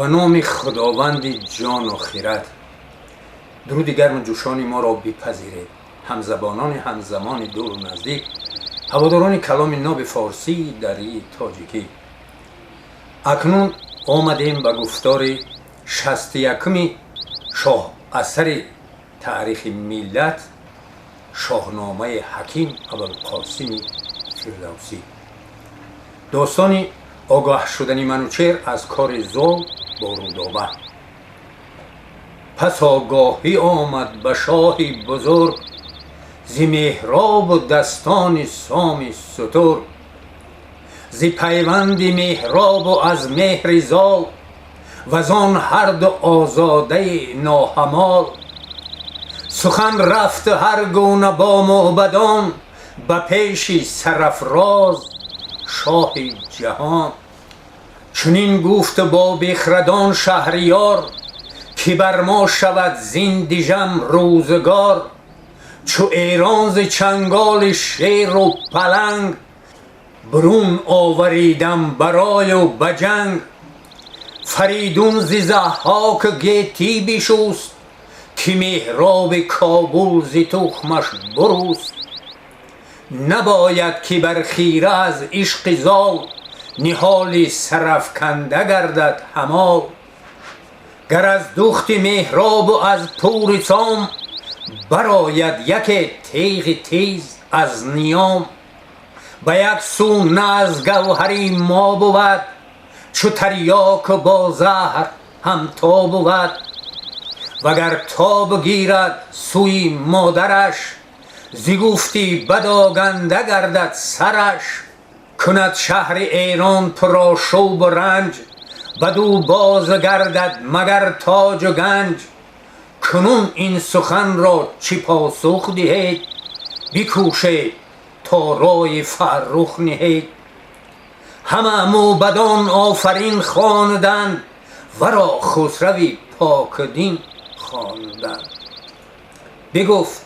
Ба номи Худованди ҷону хирад. Дуруди гарму ҷӯшони моро бипазиред, ҳамзабонони ҳамзамони дуру наздик, ҳаводорони каломи ноби форсии дарии тоҷикӣ. Акнун омадем ба гуфтори 61-уми шоҳ асари таърихи миллат, Шоҳномаи Ҳаким Абулқосими Фирдавсӣ. Достони огаҳ шудани Манучеҳр аз кори Зол бо Рӯдоба. Пас огоҳӣ омад ба шоҳи бузург зи Меҳробу дастони Соми сутург, зи пайванди Меҳробу аз меҳри Зол, вазон ҳарду озодаи ноҳамол. Сухан рафт ҳар гуна бо мӯбадон ба пеши сарафроз шоҳи ҷаҳон. Чунин гуфт бо бехрадон шаҳриёр, ки бар мо шавад зин дижам рӯзгор. Чу Эрон зи чанголи шеру паланг бурун оваридам барою ба ҷанг, Фаридун зи Заҳҳок гетӣ бишуст, ки Меҳроби Кобул зи тухмаш буруст. Набояд ки бар хира аз ишқи Зол ниҳоли сарафканда гардад ҳамол. Гар аз духти Меҳробу аз пури Сом барояд яке теғи тез аз ниём, ба як сӯ на аз гавҳари мо бувад, чу тарёку бо заҳр ҳамто бувад. Вагар тоб гирад сӯи модараш, зи гуфти бадоганда гардад сараш. Кунад шаҳри Эрон пурошӯбу ранҷ, бадӯ боз гардад магар тоҷу ганҷ. Кунун ин суханро чӣ посух диҳед? Бикӯшед то ройи фаррух ниҳед. Ҳама мӯбадон офарин хонданд, варо Хусрави покдин хонданд. Бигуфт,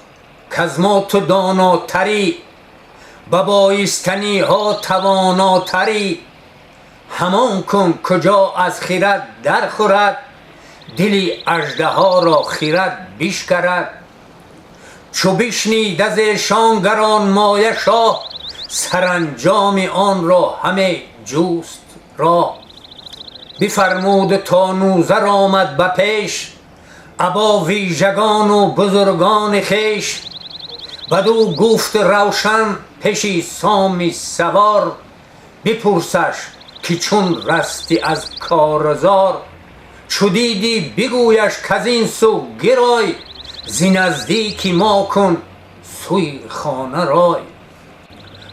каз мо ту донотарӣ, ба боистаниҳо тавонотарӣ. Ҳамон кун, куҷо аз хирад дархӯрад, дили аждаҳоро хирад бишкарад. Чу бишнид аз эшон гаронмоя шоҳ, саранҷоми онро ҳаме ҷуст роҳ. Бифармуд, то Нӯзар омад ба пеш або вижагону бузургони хеш. Бадӯ гуфт равшан пеши Соми савор: бипурсаш, ки чун расти аз корзор. Чу дидӣ, бигӯяш, каз ин сӯ гирой, зи наздики мо кун сӯи хона рой.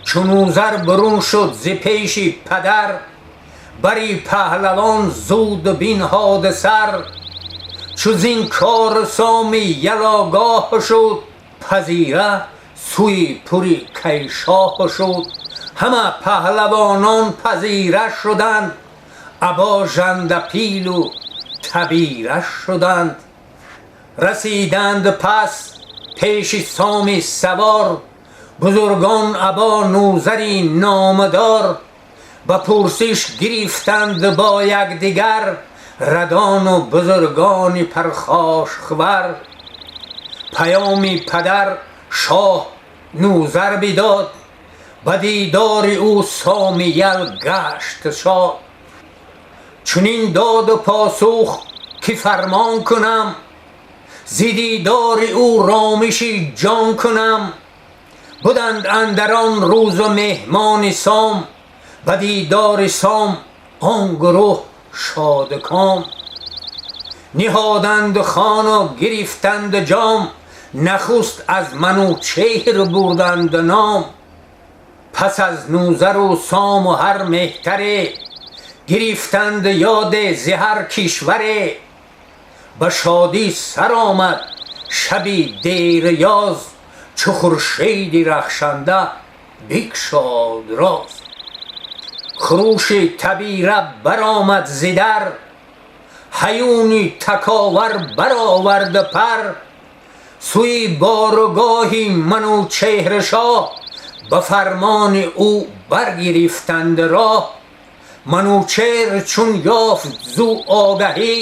Чу Нӯзар бурун шуд зи пеши падар, бари паҳлавон зуд бинҳод сар. Чу зин кор Соми ял огоҳ шуд, пазира сӯи пури Кайшоҳ шуд. Ҳама паҳлавонон пазира шуданд, або Жандапилу табира шуданд. Расиданд пас пеши Соми савор бузургон або Нӯзари номдор. Ба пурсиш гирифтанд бо якдигар радону бузургони пархошхвар. Паёми падар шоҳ Нӯзар бидод, ба дидори ӯ Соми ял гашт шод. Чунин доду посух, ки фармон кунам, зи дидори ӯ ромиши ҷон кунам. Буданд андар он рӯзу меҳмони Сом, ба дидори Сом он гурӯҳ шодком. Ниҳоданд хону гирифтанд ҷом, нахуст аз Манучеҳр бурданд ном. Пас аз Нӯзару Сому ҳар меҳтаре гирифтанд ёде зи ҳар кишваре. Ба шодӣ сар омад шаби дерёз, чу хуршеди рахшанда бикшод роз. Хурӯши табира баромад зи дар, ҳаюни таковар баровард пар. Сӯи боргоҳи Манучеҳршоҳ ба фармони ӯ баргирифтанд роҳ. Манучеҳр чун ёфт зу огаҳӣ,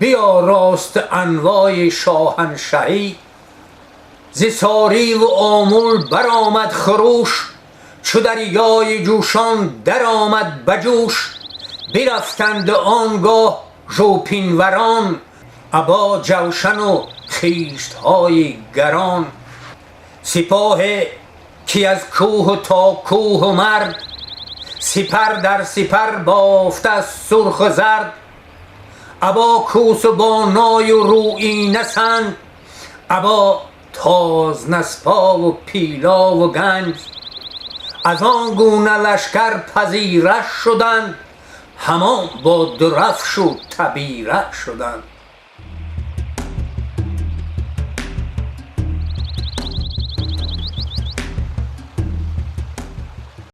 биёрост анвои шоҳаншаҳӣ. Зи сорӣ ву Омул баромад хурӯш, чу дарёи ҷӯшон даромад ба ҷӯш. Бирафтанд он гоҳ жӯпинварон, або ҷавшану хиштҳои гарон. Сипоҳе ки аз кӯҳу то кӯҳу мард, сипар дар сипар бофта сурху зард. Або кӯсу бо ною рӯина санг, або тоз-наспову пилову ганҷ. Аз он гуна лашкар пазира шуданд, ҳамон бо дурафшу табира шуданд.